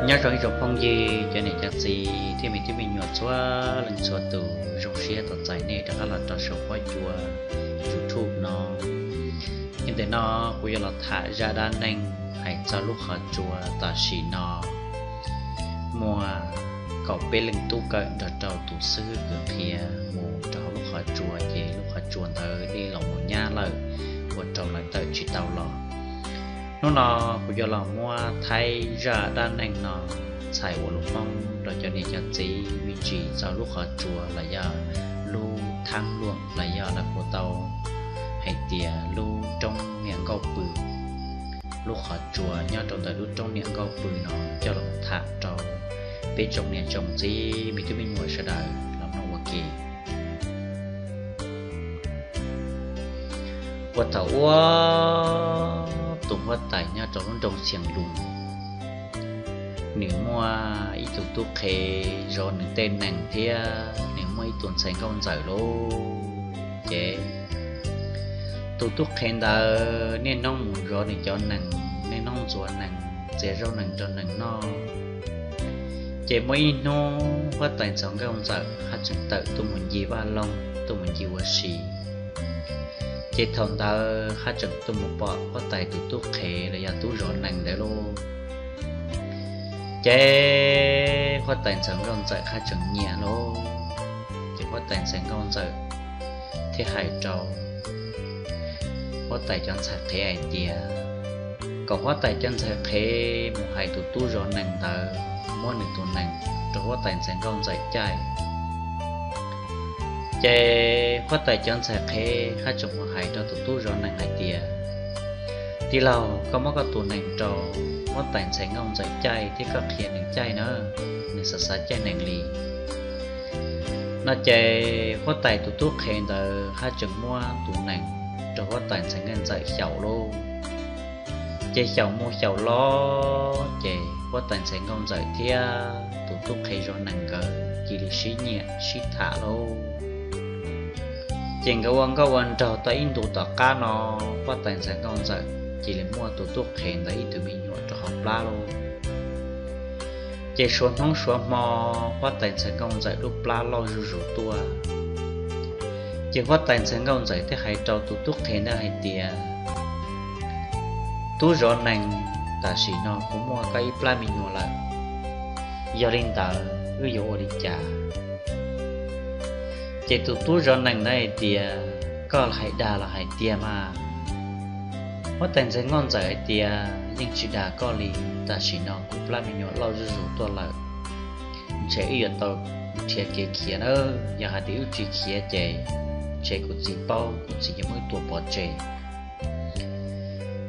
Nyob zoo ib tsoom phooj ywg, cov niam cov txiv thiab me tub me nyuam txhua leej txhua tus, zoo siab tos txais nej rov qab los rau saum huab cua YouTube no. Yog ntawm no kuv yuav los tham zaj dab neeg hais txog lub qhov tsua tam sim no muaj kaum peb leej tub kawm nrog rau tus xib hwb kws qhia mus rau hauv lub qhov tsua, ces lub qhov tsua ntawd dej los mus nyab lawm, ua rau lawv tawm tsis tau los. Hnub no kuv yuav los muab thaij zaj dab neeg no txhais ua lus Hmoob rau cov niam cov txiv me ntsis txog lub qhov tsua los yog lub thaab luam los yog lawv hu tau hais tias lub roob niam nkauj pw. Lub qhov tsua nyob rau ntawm lub roob niam nkauj pw no coj los tham rau peb tsoom niam tsoom txiv me tub me nyuam sawv daws los mloog ua ke. Ua thaum ub, tus huab tais nyob rau lub nroog Xiaes Lus, nws muaj ib tug tub qhe zov nws tej nees thiab nws muaj ib tug ntxhais nkauj ntxawm lauj. Ces tus tub qhe ntawd niaj hnub mus zov nws cov nees, niaj hnub ntxuav nees, txiav zaub nees rau nees noj. Ces muaj ib hnub huab tais ntxhais nkauj ntxawm haj tseem tawm tuaj mus ncig vaj loog, tuaj mus ncig ua si. Ces thaum ntawd haj tseem tuaj mus pom huab tais tus tub qhe los yog tub zov nees ntawd lauj. Ces huab tais ntxhais nkauj ntxawm haj tseem nyiam lauj. Ces huab tais ntxhais nkauj ntxawm thiaj hais rau huab tais cov ntxhais qhev hais tias kom huab tais cov ntxhais qhev mus hais tus tub zov nees ntawd muab nws tus nees rau huab tais ntxhais nkauj ntxawm caij. Ces huab tais cov ntxhais qhev haj tseem mus hais rau tus tub zov nees hais tias, tij laug, koj muab koj tus nees rau huab tais ntxhais nkauj ntxawm caij thiab koj qhia nws caij na, nws xav xav caij nees li. No ces huab tais tus tub qhe ntawd haj tseem muab tus nees rau huab tais ntxhais nkauj ntxawm xyaum lauj. Ces xyaum mus xyaum los ces huab tais ntxhais nkauj ntxawm thiab tus tub qhe zov nees nkawd cia li sib nyiam sib tham lauj. Ces nkawd ua nkauj ua nraug tau ib ntus tom qab no, huab tais ntxhais nkauj ntxawm cia li muaj tus tub qhe ntawd ib tug me nyuam rau hauv plab lauj. Ces suav hnub suav hmo, huab tais ntxhais nkauj ntxawm lub plab loj zuj zus tuaj. Ces huab tais ntxhais nkauj ntxawm thiaj hais rau tus tub qhe ntawd hais tias, tub zov nees, tam sim no kuv muaj koj ib plab me nyuam lawm, yog li ntawd wb yuav ua li cas? Ces tus tub zov nees ntawd hais tias, koj hais dag los hais tiag mas? Huab tais ntxhais nkauj ntxawm hais tias, yeej tsis dag koj li, tam sim no kuv plab me nyuam loj zuj zus tuaj lawm, ntshe wb yuav tau nrhiav kev khiav nawb, yog hais tias wb tsis khiav ces ntshe kuv txiv paub kuv txiv yuav muab wb tua pov tseg.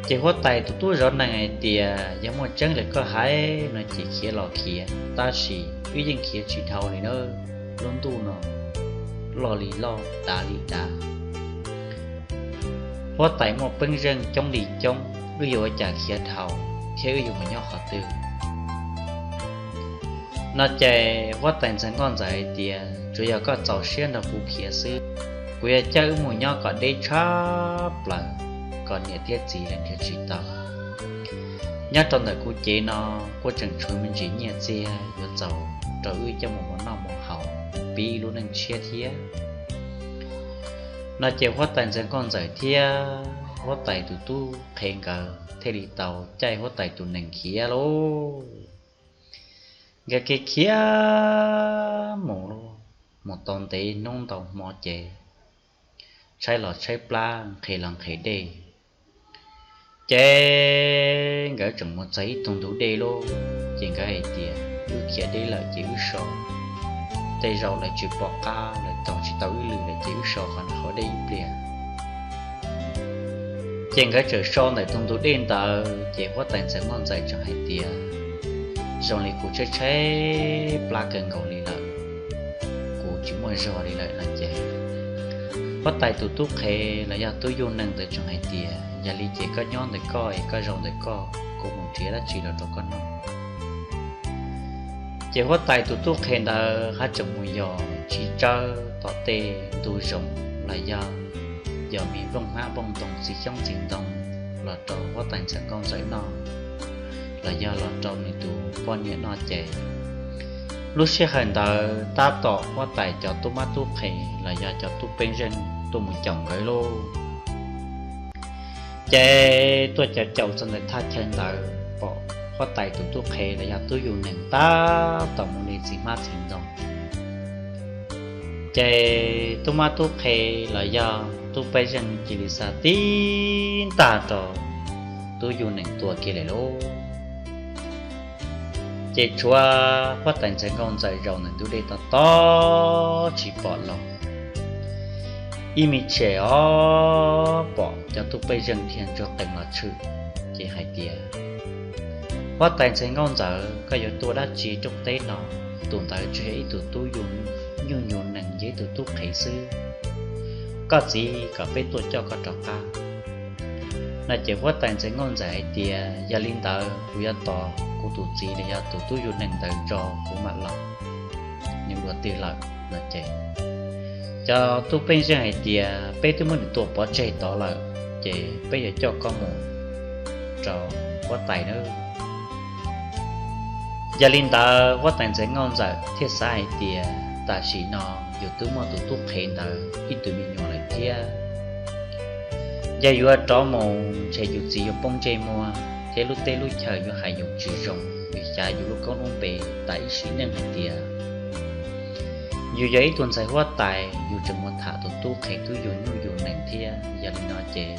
Ces huab tais tus tub zov nees hais tias, yog muaj tseeb li koj hais no ces khiav los khiav, tab sis wb yeej khiav tsis dhau li na, lub ntuj no loj li loj dav li dav, huab tais muaj peeb zeej coob li coob, wb yuav ua cas khiav dhau thiab wb yuav mus nyob qhov twg? No ces huab tais ntxhais nkauj ntxawm hais tias, tsuav yog koj txaus siab nrog kuv khiav xwb, kuv yuav coj wb mus nyob kom deb tshaj plaws, kom niam thiab txiv lawv nrhiav tsis tau. Nyob rau ntawm kuv cev no kuj tseem tshuav me ntsis nyiaj txiag yuav txaus rau wb coj mus mus noj mus haus, pib ib lub neej tshiab thiab. No ces huab tais ntxhais nkauj ntxawm thiab huab tais tus tub qhe nkawd thiaj li tau caij huab tais tus nees khiav lauj. Nkawd kev khiav mus lauj, mus tau ntev hnub ntau hmo ces tshaib los tshaib plab, nqhis los nqhis dej, ces nkawd tseem mus txog ib tug ntug dej lauj. Ces nkawd hais tias, wb khiav deb lawm ces wb so, tej zaum lawv tsis pom qab lawv taug tsis tau wb lawm ces wb so qhov no qhov dej ib pliag. Ces nkawd tseem so ntawm tus ntug dej ntawd ces huab tais ntxhais nkauj ntxawm tseem hais tias, zoo li kuv tshaib tshaib plab kawg nkaus li lawm, kuv tsis muaj zog li lawm no ces huab tais tus tub qhe los yog tub yug nees ntawd tseem hais tias, yog li ces koj nyob ntawm koj es koj zaum ntawm koj, kuv mus nrhiav dab tsi los rau koj noj. Ces huab tais tus tub qhe ntawd haj tseem mus yos tsis tsawg tom tej ntug zoov los yog yos me nplooj hmab nplooj ntoo txiv xyoob txiv ntoo los rau huab tais ntxhais nkauj ntxawm noj. los yog los rau nws tus poj niam noj ces. Lub sij hawm ntawd tab tom huab tais cov tub mab tub qhe los yog cov tub pej xeem tuaj mus caum nkawd lauj. Ces tuaj caum caum txog ntawm thaj chaw ntawd pom huab tais tus tub qhe los yog tub yug nees tab tom mus de txiv hmab txiv ntoo. Ces tub mab tub qhe los yog tub pej xeem cia li xa tib ntag rau tub yug nees tua kiag lawm lauj. Ces tshuav huab tais ntxhais nkauj ntxawm zaum ntawm ntug dej tob tob tsis pom los. Ib me tshem os pom cov tub pej xeem dhia ntsuag qees los tshwm, ces hais tias, Huab tais ntxhais nkauj ntxawm, koj yuav tuaj dab tsi rooj teb no? Tus ntawd tsis yog ib tug tub yug nyuj yug nees, yog ib tug tub qhe xwb. Koj txiv kom peb tuaj coj koj rov qab. No ces huab tais ntxhais nkauj ntxawm hais tias, Yog li ntawd kuv yuav tos kuv tus txiv los yog tus tub yug nees ntawd tso kuv mam los. Nws ua twg lawm? No ces cov tub pej xeem hais tias, Peb twb muab nws tua pov tseg tod lawm, ces peb yuav coj koj mus rau huab tais nawb. Yog li ntawd huab tais ntxhais nkauj ntxawm thiaj xav hais tias, Tam sim no yus twb muaj tus tub qhe ntawd ib tug me nyuam lawm thiab. Yog yuav rov mus ntshe yus txiv yuav poob ntsej muag thiab lub teb lub chaw yuav hais yus tsis zoo, yuav xyav yus lub koob lub npe tas ib sim neej hais tias yus yog ib tug ntxhais huab tais, yus tseem mus tham tus tub qhe tub yug nyuj yug nees thiab. Yog li no ces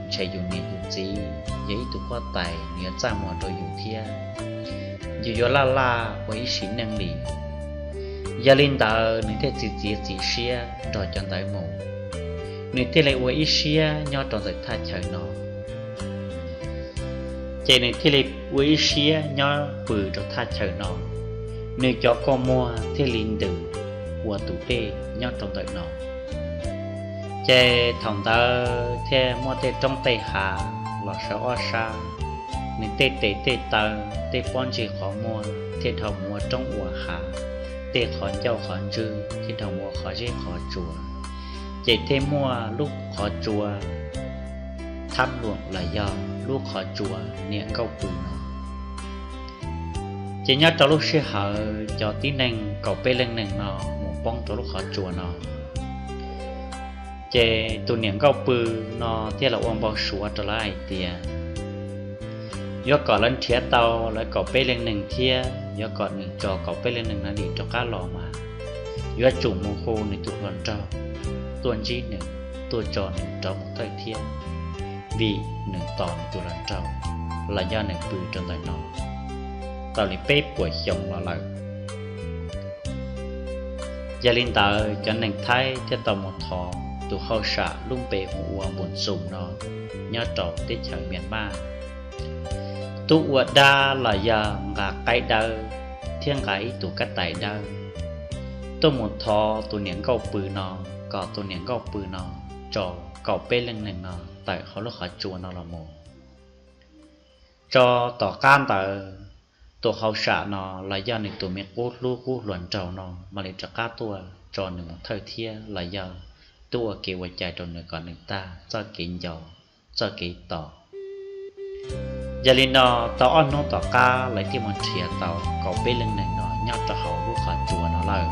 ntshe yus niam yus txiv yog ib tug huab tais, nws yuav txaj muag rau yus thiab, yus yuav laj laj ua ib sim neej li. Yog li ntawd nws thiaj txiav txiav txim siab nrog cov ntawd mus, nws thiaj li ua ib siab nyob rau ntawm thaj chaw no. Ces nws thiaj li ua ib siab nyob pw rau thaj chaw no, nws cov kua muag thiaj li ntws ua tus dej nyob rau ntawm no. Ces thaum ntawd thiaj muaj tej roob tej hav los sawv ob sab, nws tej tes tej taw, tej pob ntseg qhov muag thiaj dhau mus ua roob ua hav, tej qhov ncauj qhov ntswg thiaj dhau mus ua qhov zeb qhov tsua, ces thiaj muaj lub qhov tsua Thab Luam los yog lub qhov tsua niam nkauj pw no. Ces nyob rau lub sij hawm cov tib neeg kaum peb leej neeg no mus poob rau lub qhov tsua no, ces tus niam nkauj pw no thiaj los ua npau suav rau lawv hais tias yuav kom lawv nrhiav tau lawv kaum peb leej neeg thiab yuav kom nws tso kaum peb leej neeg no dim rov qab los mas yuav tsum mus hu nws tus hluas nraug tuaj ntsib nws, tuaj tso nws rov mus thawj thiab, vim nws tos nws tus hluas nraug los yog nws pw rau ntawm no tau li peb puas xyoo los lawm. Yog li ntawd cov neeg Thaib thiaj tau mus thov tus hauj sam lub npe hu ua Npus Ntxus no nyob rau teb chaws Mias Mas, tub ua dab los yog nqa qaib dawb thiab nqa ib tug kab tais dawb tuaj mus thov tus niam nkauj pw no kom tus niam nkauj pw no tso kaum peb leej neeg no tawm hauv lub qhov tsua no los mus. Tso tom qab ntawd tus hauj sam no los yog nws tus me qub hlub qub hluas nraug no mam li rov qab tuaj tso nws mus thawj thiab los yog tuaj ua kev ua cai rau nws kom nws tag txoj kev nco, txoj kev tos. Yog li no tau ob hnub tom qab lawv thiaj mus nrhiav tau kaum peb leej neeg no nyob rau hauv lub qhov tsua no lawm.